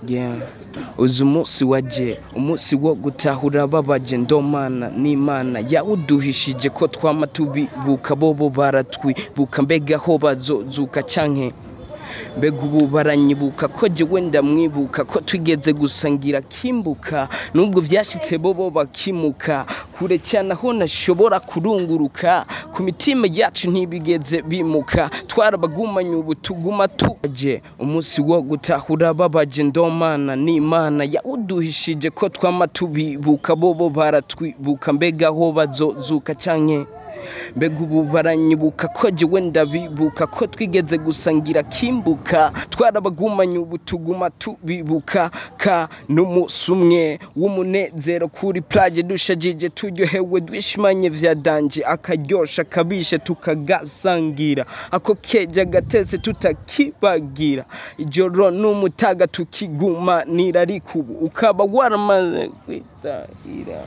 Yeah. Uzi umunsi waje, umunsi wo gutahura babaje, ndomana n'Imana yawuduhishije ko twama tubibuka, bobo baratwibuka, mbega ho bazozuka canke mbega ubu baranyibuka ko jewe ndamwibuka, ko twigeze gusangira kimbuka, nubwo vyashitse bobo bakimuka kure cyane aho nashobora kurunguruka, ku mitima yacu ntibigeze bimuka, twarabagumanye ubu tuguma tuje. Umunsi wo gutahura babaje, ndomana n'Imana yawuduhishije ko twama tubibuka, bobo baratwibuka, mbega ho bazozuka canke mbega ubu baranyibuka ko jewe ndabibuka, ko twigeze gusangira kimbuka, twarabagumanye ubu tuguma tubibuka, ka n'umunsi umwe w'umunezero kuri plage dushajije turyohewe dushimanye vya danje, akaryosha kabishe tukagasangira, ako keja gatetse tutakibagira, ijoro n'umutaga tukigumanira, ariko ubu ukaba waramaze kwitahira.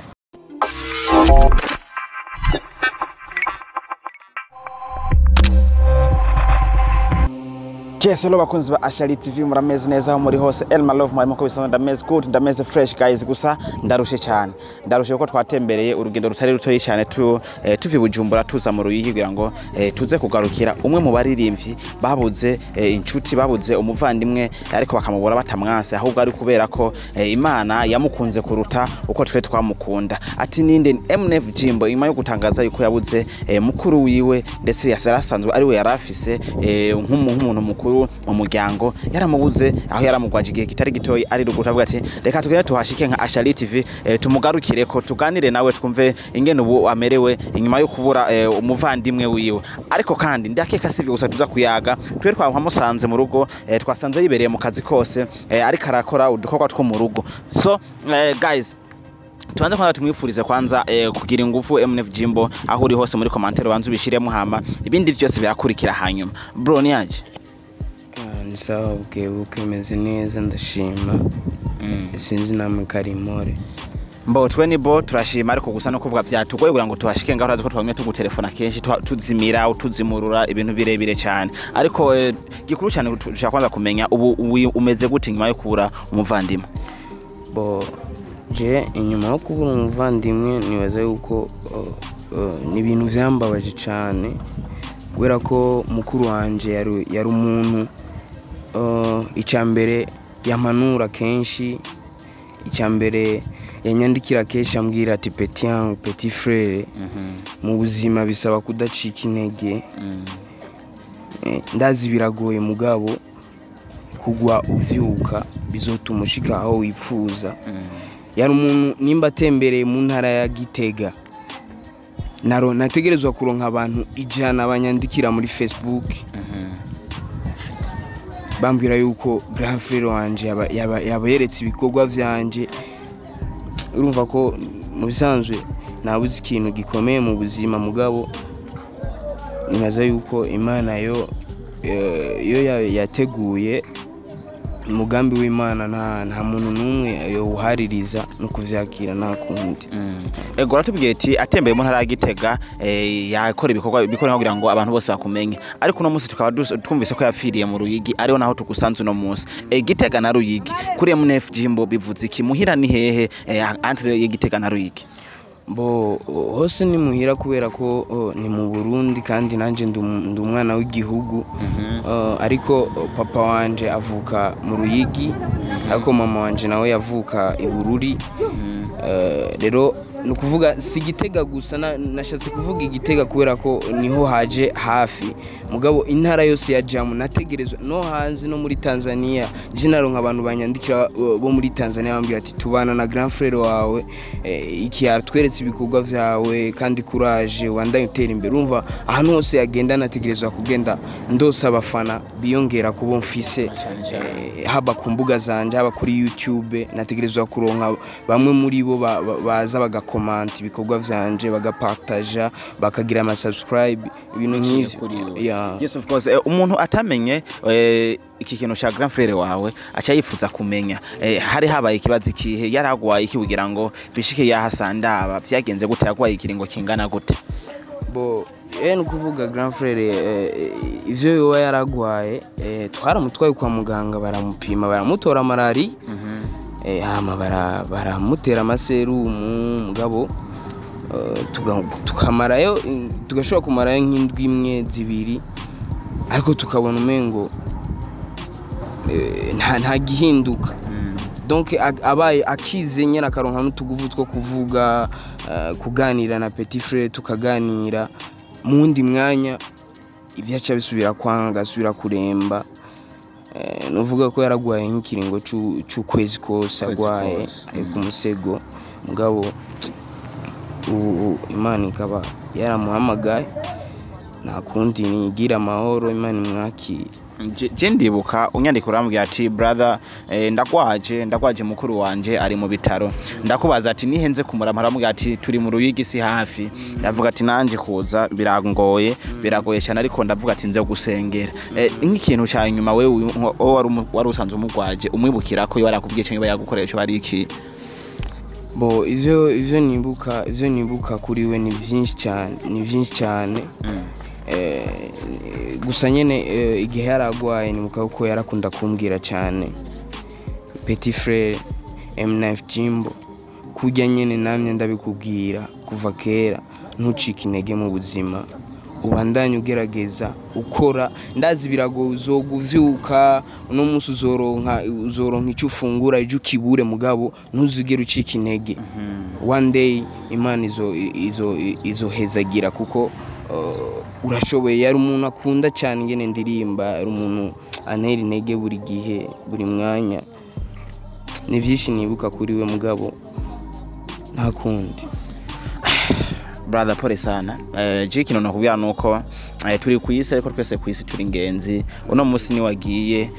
Yes, hello bakunzi ba Ashali TV, murameze neza aho muri hose. Elma Love mwari muko bisanzwe, ndameze good, ndameze fresh guys, gusa ndarushe cyane. Ndarushe kuko twatembereye urugendo rutari rutoyi cyane tuva i Bujumbura tuza mu Ruyigi kugira ngo tuze kugarukira umwe mu baririmbyi babuze inshuti, babuze umuvandimwe, ariko bakamubura batamwanse, ahubwo ari kubera ko Imana yamukunze kuruta uko twe twamukunda. Ati ninde? MNF Jimbo, nyuma yo gutangaza yuko yabuze mukuru wiwe, ndetse yasarasanzwe ari we yarafise nk'umuntu mukuru mu muryango, yaramubuze aho yaramugwaje igihe kitari gitoyi ari ruguru, avuga ati reka tugende tuhashike nka Ashali TV, tumugarukire ko tuganire nawe, twumve ingene ubu amerewe inyuma yo kubura umuvandimwe wiwe. Ariko kandi ndakeka sivyo gusa tuza kuyaga, twe twamusanze mu rugo, twasanze yibereye mu kazi kose, ariko arakora udukorwa two mu rugo. So guys, tubanze kwanza tumwifurize kwanza kugira ingufu MNF Jimbo aho uri hose, muri commentaire banze ubishiremo, hama ibindi vyose birakurikira hanyuma. Bro, ni aje? Ni sawa, bukebuke, meze neza, ndashima. Sinzi namwe karimore. Mbo twe ni bo turashima, ariko gusa no kuvuga vyatugoye kugira ngo tuhashike ngaho, urazi ko twamye tugutelefona kenshi, tuzimira utuzimurura ibintu birebire cyane, ariko gikuru cyane dushaka kwanza kumenya ubu umeze gute nyuma yo kubura umuvandimwe. Bo je inyuma yo kubura umuvandimwe nibaza yuko ni ibintu vyambabaje cyane, kubera ko mukuru wanje yari umuntu icambere yampanura kenshi, icambere yanyandikira kenshi ambwira ati petit yangu, petit frere, mu buzima bisaba kudacika intege. Ndazi biragoye, mugabo kugwa uvyuka bizotuma ushika aho wifuza. Yari umuntu nimba atembereye mu ntara ya Gitega, naro nategerezwa kuronka abantu 100 banyandikira muri Facebook bambwira yuko grand frère wanje yabayeretse ibikorwa vyanje. Urumva ko mu bisanzwe nabuze ikintu gikomeye mu buzima, mugabo nibaza yuko Imana yo yateguye umugambi w'Imana, nta muntu n'umwe yowuhaririza no kuvyakira nta kundi. Ego, uratubwiye ati atembeye mu ntara ya Gitega, yakora ibikorwa bikora kugira ngo abantu bose bakumenye, ariko uno munsi tukaba twumvise ko yapfiriye mu Ruyigi, ariho naho tugusanze uno munsi. Gitega na Ruyigi kuri MNF Jimbo bivuze iki? Muhira ni hehe entre Gitega na Ruyigi? Bo hose ni muhira, kubera ko ni mu Burundi kandi nanje ndi umwana w'igihugu. Ariko papa wanje avuka mu Ruyigi, ariko mama wanje nawe yavuka i Bururi. Rero ni ukuvuga si Gitega gusa, nashatse kuvuga Igitega kubera ko niho haje hafi, mugabo intara yose ya Jamu nategerezwa no hanze no muri Tanzania. Je naronka abantu banyandikira bo muri Tanzania bambwira ati tubana na grand frère wawe, iki yaratweretse ibikorwa vyawe kandi courage, wandanye utera imbere. Urumva ahantu hose yagenda nategerezwa kugenda ndose abafana biyongera kubo mfise, haba ku mbuga zanje, haba kuri YouTube, nategerezwa kuronka bamwe muri bo baza bagakomanta ibikorwa vyanje, bagapartaja, bakagira ama subscribe, ibintu nk'ivyo. Yeah. Yes, of course. Umuntu atamenye iki kintu cha grand frère wawe aca yifuza kumenya, hari habaye ikibazo ikihe, yaragwaye iki kugira ngo bishike yahasandaba, vyagenze gute, yagwaye ikiringo kingana gute? Bo Ni ukuvuga grand frère, ivyo yoba yaragwaye, twaramutwaye kwa muganga, baramupima, baramutora malari, hama baramutera amaserumu. Mugabo tukamarayo, tugashobora kumarayo nk'indwi imwe, zibiri, ariko tukabona umengo nta gihinduka. Donc abaye akize nyene, akaronka n'utuguvu two kuvuga, kuganira na petit frère, tukaganira. Mu wundi mwanya ivyaca bisubira kwanga, agasubira kuremba. Nuvuga ko yaragwaye nk'ikiringo c'ukwezi kose. Kwezi agwaye kose. ari ku musego. Mugabo ubu Imana ikaba yaramuhamagaye, nta kundi, nigira amahoro, Imana imwakire. Je ndibuka unyandika urambwira ati: "Brother, ndagwaje, mukuru wanje ari mu bitaro." Ndakubaza ati: "Nihenze kumurama?" Arambwira ati: "Turi mu Ruyigi, si hafi." Ndavuga ati: "Nanje kuza birangoye, biragoye cyane," ariko ndavuga ati: "Nze gusengera." Nk'ikintu ca nyuma wewe wowe wari usanzwe umugwaje umwibukira ko yarakubwiye cyangwa yagukoresha bari iki? Bo ivyo nibuka kuri we ni vyinshi cyane, ni vyinshi cyane. Gusa nyene igihe yaragwaye nibuka ko yarakunda kumbwira cyane: "Petit frère M9 Jimbo, kurya nyene namye ndabikubwira kuva kera, ntucike intege mu buzima, ubandanye ugerageza ukora. Ndazi biragoye, uzoguvyuka uno munsi uzoronka icyo ufungura, ejo ukibure, mugabo ntuzigere ucika intege. One day Imana izohezagira kuko urashoboye." Yari umuntu akunda cyane ingene ndirimba, yari umuntu antera intege buri gihe, buri mwanya. Ni byinshi nibuka kuri we, mugabo nta kundi. Brother, pole sana. Je ikintu nakubwira nuko turi ku isi, ariko twese ku isi turi ingenzi. Uno munsi ni wagiye,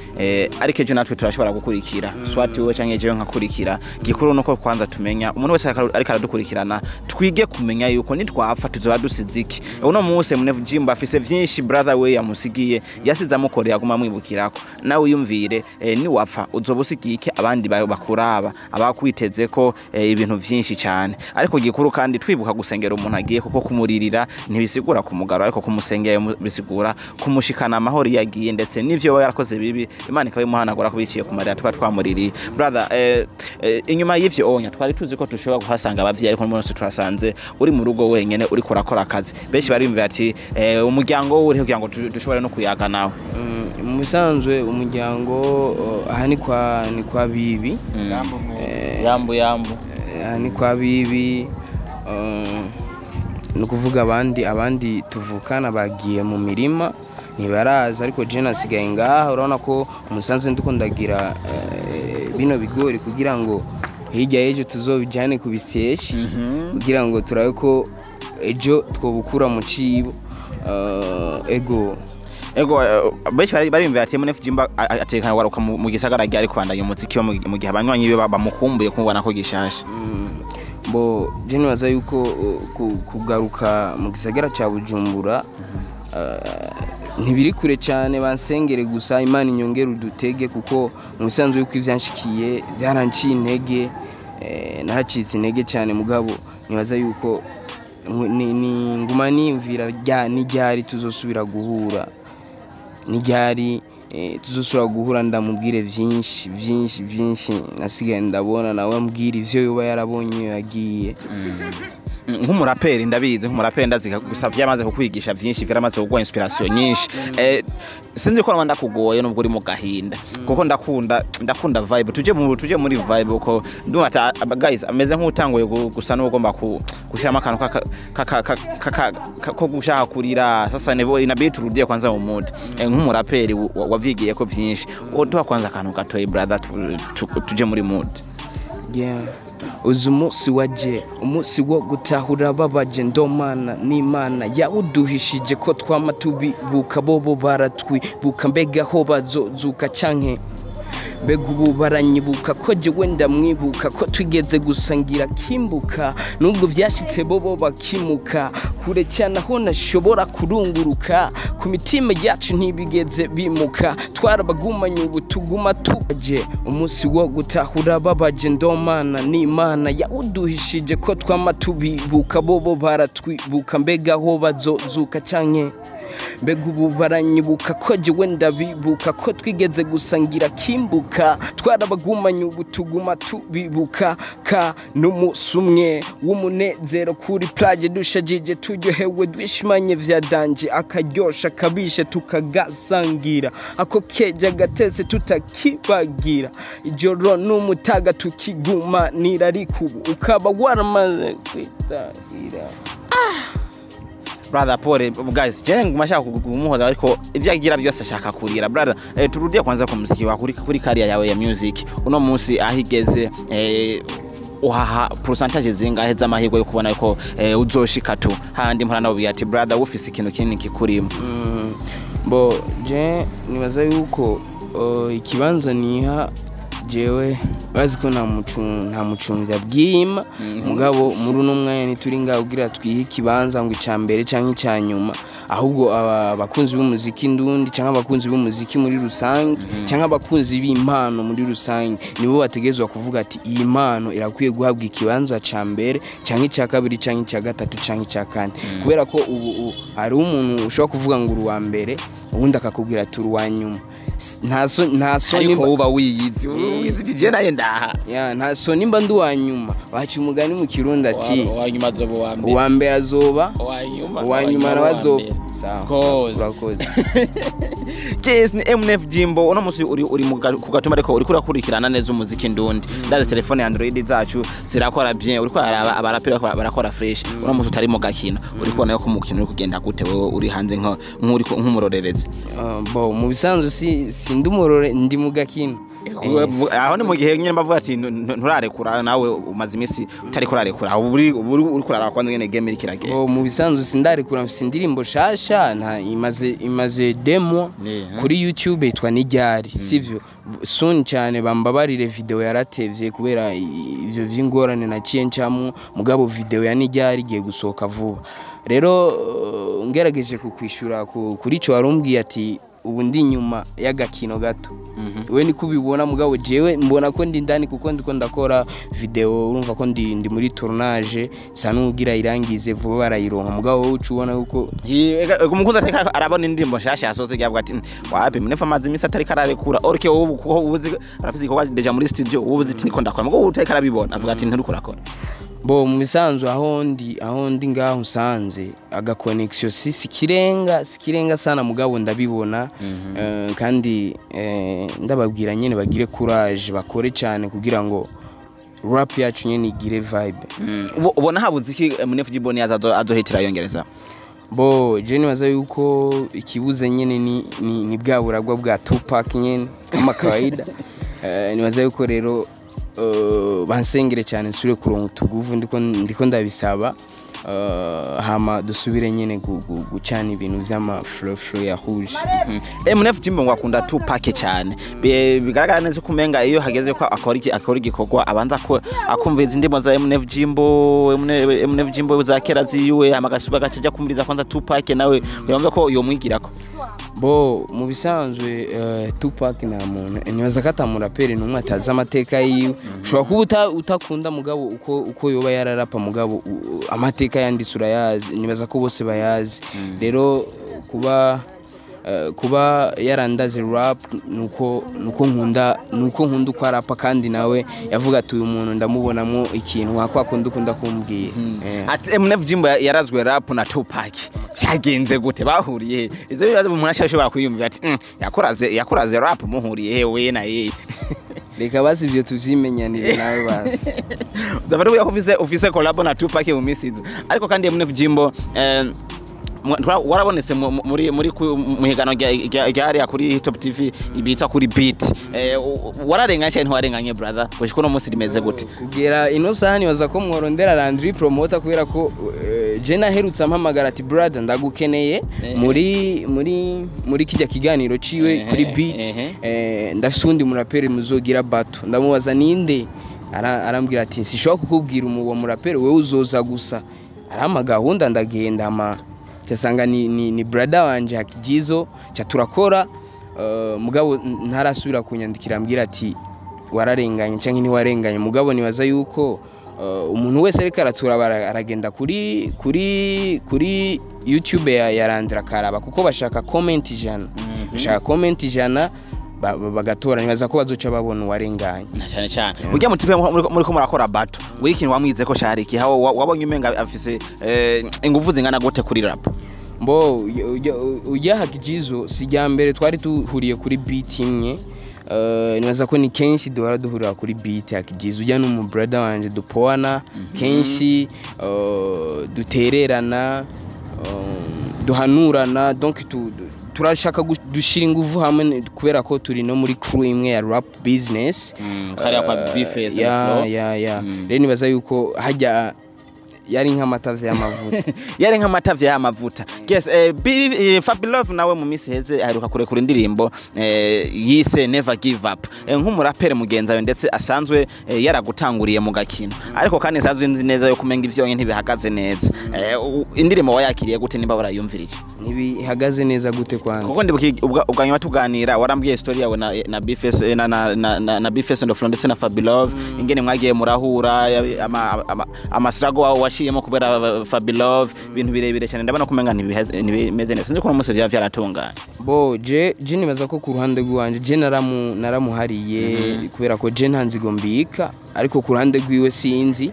ariko ejo natwe turashobora gukurikira, swati wowe canke jewe nkakurikira. Gikuru nuko kwanza tumenya umuntu wese ariko aradukurikirana, twige kumenya yuko nitwapfa tuzoba dusize iki. Uno munsi Mnefu Jimbo afise vyinshi brother we yamusigiye, yasize amukoreye, aguma amwibukirako. Nawe uyumvire, niwapfa uzoba usigiye iki abandi bakuraba, abakwiteze ko ibintu vyinshi cyane. Ariko gikuru kandi twibuka gusengera umuntu agiye, kuko kumuririra ntibisigura kumugaro, ariko kumusengera bisigura kumushikana amahoro iyo agiye, ndetse n'ivyo we yarakoze bibi Imana ikabimuhanagura ko biciye ku marira tuba twamuririye. Brother, inyuma y'ivyo onya twari tuzi ko dushobora kuhasanga abavyeyi, ariko n'umunsi turasanze uri mu rugo wenyene, uriko urakora akazi. Benshi bariyumvira ati: "Umuryango uriho kugira ngo dushobore no kuyaga nawe." Mu bisanzwe umuryango, aha ni kwa bibi. Yambu yambu. Aha ni kwa bibi. Ni ukuvuga abandi tuvukana bagiye mu mirima, ntibaraza, ariko je nasigaye ngaha. Urabona ko umusanzu ndiko ndagira bino bigori kugira ngo hirya y'ejo tuzobijyane kubisyesha, kugira ngo turabe ko ejo twobukura mu cibo. Ego. Ego, benshi bariyumvira ati: "Mnefu Jimba atekana kugaruka mu gisagara ryari kubandanya umuziki we, mu gihe abanywanyi be bamukumbuye kumubona ko gishasha?" Bo je nibaza yuko kugaruka mu gisagara ca Bujumbura ntibiri kure cyane. Bansengere gusa, Imana inyongere udutege, kuko mu bisanzwe yuko ivyanshikiye byaranciye intege, naracitse intege cyane. Mugabo nibaza yuko ni nguma niyumvira ni ryari tuzosubira guhura, ni ryari tuzosubira guhura, ndamubwire vyinshi vyinshi vyinshi nasigaye ndabona, nawe ambwira ivyo yoba yarabonye iyo yagiye. Nk'umuraperi ndabizi, nk'umuraperi ndazi gusa vyamaze kukwigisha vyinshi, vyaramaze kuguha inspiration nyinshi. Sinzi ko ndakugoye nubwo uri mu gahinda, kuko ndakunda vibe, tuje muri vibe, uko ndumva guys ameze nk'utanguye gusa n'ugomba gushiramo akantu ko gushaka kurira. Sasa nibo inabidi turudie kwanza mu mood. Nk'umuraperi wavyigiye ko vyinshi, uduha kwanza akantu gatoyi, brother, tuje muri mood. Yeah. Uzi umunsi waje, umunsi wo gutahura babaje, ndomana n'Imana yawuduhishije ko twama tubibuka, bobo baratwibuka, mbega ho bazozuka canke mbega ubu baranyibuka ko jewe ndamwibuka, ko twigeze gusangira kimbuka, nubwo vyashitse bobo bakimuka. Kure cyane aho nashobora kurunguruka, ku mitima yacu ntibigeze bimuka, twarabagumanye ubu tuguma tubaje. Umunsi wo gutahura babaje, ndomana n'Imana yawuduhishije ko twama tubibuka, bobo baratwibuka, mbega aho bazozuka canke mbega ubu baranyibuka ko jewe ndabibuka, ko twigeze gusangira kimbuka, twarabagumanye ubu tuguma tubibuka. Ka n'umunsi umwe w'umunezero kuri plage, dushajije turyohewe dushimanye vya danger, akaryosha kabishe tukagasangira, ako keja gatetse tutakibagira, ijoro n'umutaga tukigumanira, ariko ubu ukaba waramaze kwitahira. Brother, pole guys, je nguma shaka kumuhoza ariko ivyo agira byose ashaka kurira. Brother, turudie kwanza ku muziki wa kuri career yawe ya music. Uno munsi ahigeze, uhaha pourcentage zingahe z'amahirwe yo kubona ko uzoshika tu handi mpora nababwiye ati brother, ufise ikintu kinini kikurimo? Bo je nibaza yuko ikibanza niha jewe, bazi ko nta mucumvyi abwima, mugabo muri uno mwanya ntituri ngaho kugira twihe ikibanza ngo ica mbere canke ica nyuma, ahubwo abakunzi b'umuziki ndundi canke abakunzi b'umuziki muri rusange canke abakunzi b'impano muri rusange nibo bategerezwa kuvuga ati iyi mpano irakwiye guhabwa ikibanza ca mbere canke ica kabiri canke ica gatatu canke ica kane, kubera ko ubu hariho umuntu ushobora kuvuga ngo uri uwa mbere, uwundi akakubwira ati uri uwa nyuma. Nta so ariko nimba uba wiyizi, wiyizi ati je naye ndaha. Ya, nta so nimba ndi uwa nyuma, baca umugani mu Kirundi ati uwa nyuma azoba uwa mbere, uwa mbere azoba uwa nyuma, uwa nyuma nawe azoba. Sawa. Course. Urakoze. Yes, ni MNF Jimbo. Uno musi uri ku gatuma, ariko uriko urakurikirana neza umuziki ndundi. Ndazi telefone ya Android zacu zirakora bien, uriko araba abaraperi barakora fresh. Uno musi utari mu gakino, uriko ubona ko umukino uri kugenda gute? Wewe uri hanze nk'uri nk'umurorerezi. Bo mu bisanzwe si sindi umurore, ndi mu gakino. Aho ni mu gihe nyine bavuga ati nturarekura, nawe umaze iminsi utariko urarekura, ubu uri uriko uraraba kwanza ngene game iriko iragenda. Bo mu bisanzwe sindarekura, mfise indirimbo shasha nta imaze demo kuri YouTube yitwa Nijyari, sivyo? Soon cyane, bambabarire, video yaratevye kubera ivyo vy'ingorane naciye ncamwo, mugabo video ya Nijyari igiye gusohoka vuba. Rero ngerageje kukwishura kuri ico warumbwiye ati ubu ndi inyuma y'agakino gato, we niko ubibona, mugabo jewe mbona ko ndi ndani kuko ndiko ndakora video, urumva ko ndi muri tournage, sa n'ugira irangize vuba barayironka, mugabo wowe uca ubona yuko Umukunzi atariko arabona indirimbo nshasha yasohotse, yavuga ati wapi, mnefa amaze iminsi atariko ararekura orike, wowe kuko ubuzi arafise igikorwa déjà muri studio, wowe uzi ati niko ndakora, mugabo wowe utariko arabibona avuga ati nturiko urakora. Bo mu bisanzwe aho ndi ngaho nsanze aga connection si sikirenga sikirenga sana, mugabo ndabibona. Kandi ndababwira nyene bagire courage, bakore cyane kugira ngo rap yacu nyene igire vibe. Ubona habuze iki MNF Jimbo ni azohitira yongereza? Bo je nibaza yuko ikibuze nyene ni bwa buragwa bwa Tupac nyene kama kawaida. Nibaza yuko rero bansengere cyane nsubire kuronka utuguvu, ndiko ndabisaba, hama dusubire nyene gucana ibintu vy'ama flow flow ya rouge. MNF Jimbo ngo akunda Tupac cyane. Bigaragara neza ko umenga iyo hageze ko akora iki, akora igikorwa, abanza ko akumviriza indirimbo za MNF Jimbo, MNF Jimbo za kera ziwe, amagasuba gacaja kumviriza kwanza Tupac nawe kugira ko yomwigirako. Bo mu bisanzwe Tupac nta muntu, nibaza ko atamuraperi n'umwe atazi amateka yiwe. Ushobora kuba utakunda mugabo uko yoba yararapa, mugabo amateka yanditse urayazi, nibaza ko bose bayazi. Rero kuba yarandaze rap nuko nkunda uko arapa, kandi nawe yavuga ati uyu muntu ndamubonamo ikintu nka kwa kundi ukunda kumbwira. Ati MNF Jimbo yarazwe rap na Tupac, byagenze gute? Bahuriye he? Ivyo bibazo umuntu ashobora kwiyumvira ati yakoraze rap, muhuriye he we na yeye? Reka basi ivyo tuvyimenyanire nawe basi. Uzaba ko ufise collab na Tupac mu minsi iza. Ariko kandi MNF Jimbo, warabonetse muri mu higanwa rya hariya kuri Top TV bita kuri beat. Wararenganye cyane, ntiwarenganye brother? Gushika uno munsi rimeze gute? Kugera ino saha nibaza ko mworondera Landry Promoter, kubera ko je naherutse ampamagara ati brother, ndagukeneye muri kijya kiganiro ciwe kuri beat. Ndafise uwundi muraperi muzogira battle. Ndamubaza ninde, arambwira ati sishobora kukubwira uwo muraperi, wewe uzoza gusa. Arampa gahunda, ndagenda, hama cyasanga ni brother wanje Hakijizo, ca turakora. Mugabo ntarasubira kunyandikira ambwira ati wararenganye canke ntiwarenganye. Mugabo nibaza yuko umuntu wese ariko araturaba aragenda kuri YouTube ya Landry akaraba, kuko bashaka comment 100, bashaka comment 100 bagatora. Nibaza ko bazoca babona uwarenganye. Na cyane cyane ujya mu type muri ko murakora battle, wewe ikintu wamwize ko shari iki? Hawo wabonye umenga afise ingufu zingana gute kuri rap? Mbo ujya Hakijizo si rya mbere twari duhuriye kuri beat imwe. Nibaza ko ni kenshi duhora duhurira kuri beat. Hakijizo ujya n'umu brother wanje dupoana kenshi, dutererana, duhanurana, donc turashaka dushira ingufu hamwe kubera ko turi no muri crew imwe ya rap business. Kariya kwa B-Face and ya Flow. Ya, rero nibaza yuko hajya yari nk'amatavya y'amavuta. Yari nk'amatavya y'amavuta. Yes, Fabilove nawe mu minsi heze aheruka kurekura indirimbo yise Never Give Up, nk'umuraperi mugenzi wawe ndetse asanzwe yaragutanguriye mu gakino, ariko kandi nsanzwe nzi neza yo kumenga ivyo ntibihagaze neza. Indirimbo wayakiriye gute nimba warayumvirije? Ntibihagaze neza gute kwanza? Kuko ndibuka ubwa nyuma tuganira warambwiye story yawe na B-Face, na B-Face and Flow ndetse na Fabilove, ingene mwagiye murahura, amasirago wawe waciyemo kubera Fabilove, ibintu birebire cyane. Ndabona kumenga ntibimeze neza, sinzi ko uno munsi vyaba vyaratunganye. Bo je nibaza ko ku ruhande rwanje je naramuhariye kubera ko je nta nzigo mbika, ariko ku ruhande rwiwe sinzi.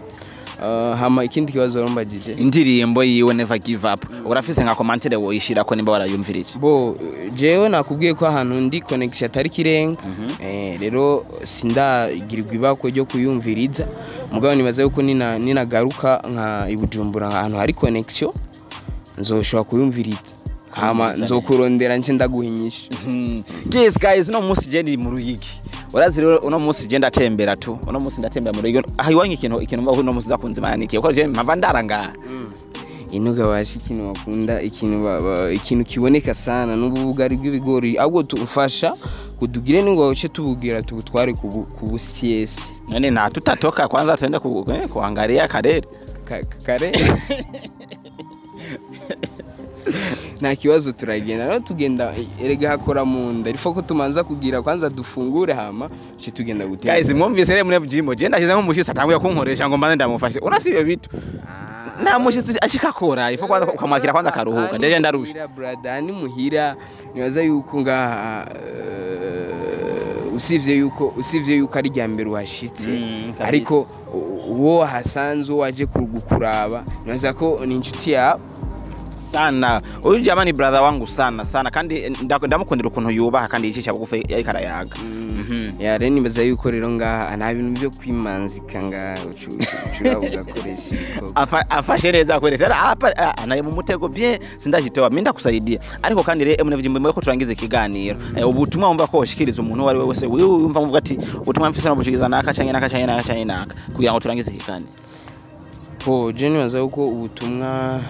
Hama ikindi kibazo warumbajije? Indirimbo yiwe Never Give Up, urafise nka commentaire woyishirako nimba warayumvirije? Bo jewe nakubwiye ko ahantu ndi connection atari kirenga, rero sindagirirwa ibakwe ryo kuyumviriza. Mugabo nibaza yuko ninagaruka nka i Bujumbura ahantu hari connection nzoshobora kuyumviriza, hama nzokurondera nce ndaguha inyishu. Yes guys, uno munsi je ndi mu Ruyigi. Urazi rero uno munsi je ndatembera tu. Uno munsi ndatembera mu Ruyigi. Aha iwanyu ikintu mba uno munsi zakunze mananikiye. Kuko je mpava ndaranga. Inuga basha ikintu bakunda, ikintu ikintu kiboneka sana n'ubugari bw'ibigori, ahubwo tufasha kudugire ningo uce tubugira tubutware ku busiesi. None na tutatoka kwanza tuende kuangalia karere. Kare nta kibazo, turagenda rero, tugenda erega hakora mu nda ifo ko tumanza kugira kwanza dufungure, hama ce tugenda gutera. Guys, mwumvise rero muri Jimbo. Je ndashize nk'umushitsi atanguye kunkoresha ngo mbanze ndamufashe. Urasi bitu. Nta mushitsi ashika kora, ifo kwanza ukamwakira kwanza akaruhuka. Ndeje ndarusha. Muhira, brother, ni muhira. Nibaza yuko ngaha usivye yuko ari rya mbere uhashitse, kabisa. ariko uwo wahasanze, uwo waje kukuraba, nibaza ko ni inshuti yawe. Sana, uyu jamani brother wangu sana sana, kandi ndamukundira ukuntu yubaha kandi yicisha bugufi yariko arayaga. Ya, rero nibaza yuko rero ngaha nta bintu byo kwimanzika, ngaha ucura ugakoresha ibikorwa. Afashe neza kweli. Rero hapa anaye mu mutego bien, sindajitoa mimi ndakusaidia. Ariko kandi rero MNF Jimbo, ko turangize ikiganiro, ubutumwa wumva ko woshikiriza umuntu uwo ari we wese, wewe wumva muvuga ati ubutumwa mfise no bushikiriza naka canke naka canke naka canke naka, kugira ngo turangize ikiganiro. Po je nibaza yuko ubutumwa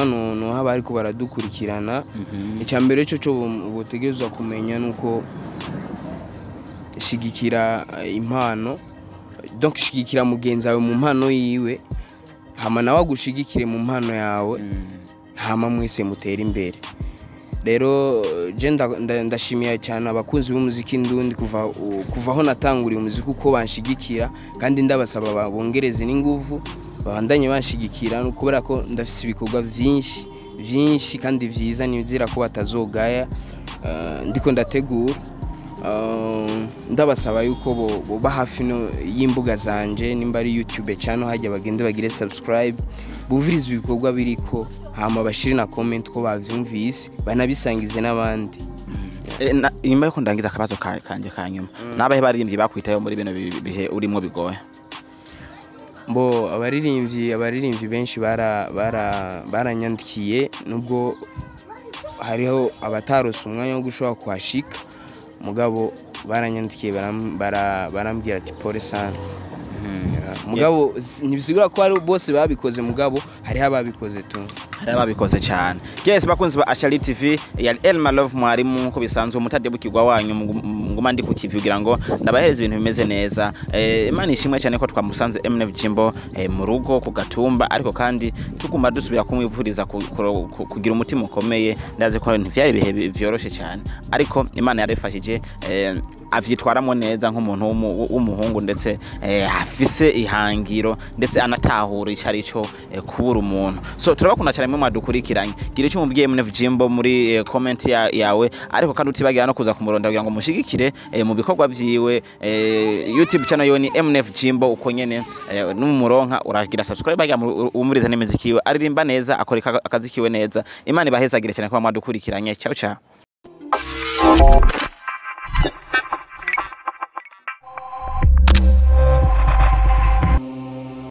no haba ariko baradukurikirana, icya mbere cyo botegerezwa kumenya nuko shigikira impano, donc shigikira mugenzi wawe mu mpano yiwe, hama nawe agushigikire mu mpano yawe, hama mwese mutere imbere. Rero je ndashimiye cyane abakunzi b'umuziki ndundi kuva aho natanguriye umuziki uko banshigikira, kandi ndabasaba bongereze n'inguvu babandanye banshigikira, no kubera ko ndafise ibikorwa byinshi byinshi kandi vyiza nizira ko batazogaya. Ndiko ndategura. Ndabasaba yuko boba hafi no y'imbuga zanje, nimba ari YouTube channel hajya bagende bagire subscribe, bumvirize ibikorwa biriko, hama bashire na comment ko bavyumvise, banabisangize n'abandi. Inyuma yuko ndangiza akabazo kanje ka nyuma, nabahe baririmbyi bakwitayeho muri bino bihe urimo bigoye? Mbo abaririmbyi benshi baranyandikiye, nubwo hariho abatarose umwanya wo gushobora kuhashika, mugabo baranyandikiye barambwira ati pole sana. Yeah, mugabo ntibisigura ko ari bose babikoze, mugabo hariho ababikoze tu. Hari ababikoze cyane. Yes, bakunzi ba Ashali TV, ya Elma Love mwarimu, nkuko bisanzwe umutadebukirwa wanyu. nguma ndi ku kivi kugira ngo ndabahereza ibintu bimeze neza. Imana ishimwe cyane ko twamusanze MNF Jimbo mu rugo ku Gatumba, ariko kandi tuguma dusubira kumwivuriza kugira umutima ukomeye. Ndazi ko ntivyari ibihe vyoroshe cyane, ariko Imana yarifashije, avyitwaramo neza nk'umuntu w'umuhungu, ndetse afise ihangiro, ndetse anatahura ico ari cyo kubura umuntu. So turabakunda cyane mwe mwadukurikiranye. Gira icyo mubwiye MNF Jimbo muri comment yawe, ariko kandi utibagira no kuza kumuronda kugira ngo mushigikire mu bikorwa vyiwe. YouTube channel yiwe ni MNF Jimbo uko nyene, numuronka uragira subscribe, agira umuriza n'imiziki yiwe, aririmba neza, akora akazi kiwe neza. Imana ibahezagire cyane kuba mwadukurikiranye. Ciao ciao.